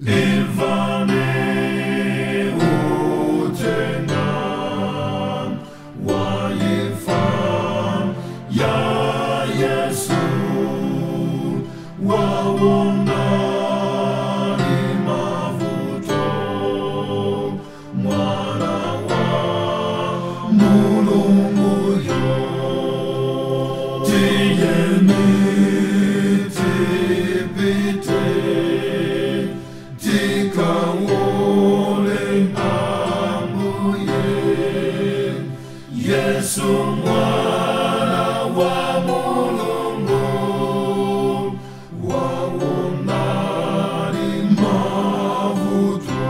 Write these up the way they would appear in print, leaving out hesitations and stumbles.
Ivani utenga waifa ya Yesu waona mavuto mwana wa Mulungu yo tiyeni tipite tikaone ambuye Yesu mwana wa Mulungu waona mavuto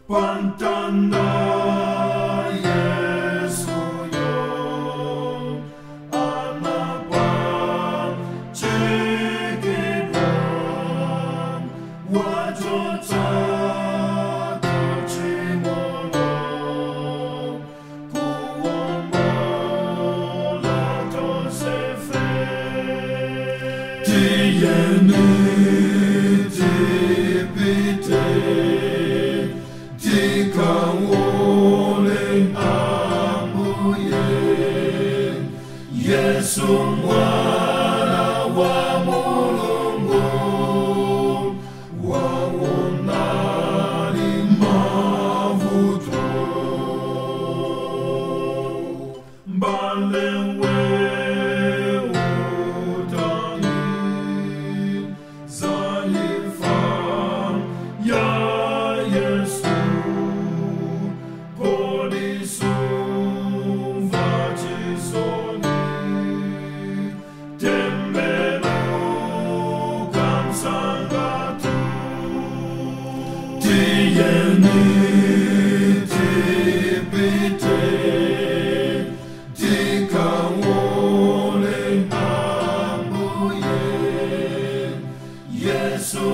pantanda Yesu yo anapachikidwa wachotsa kuchimono kuwombola tonsefe tiyeni tipite tikaone ambuye Yesu mwana wa Mulungu waona mavuto mbalewe utani zaifa ya Yesu kodisumva chisoni tembenuka msangatu tiyeni tipite tikaone ambuye Yesu.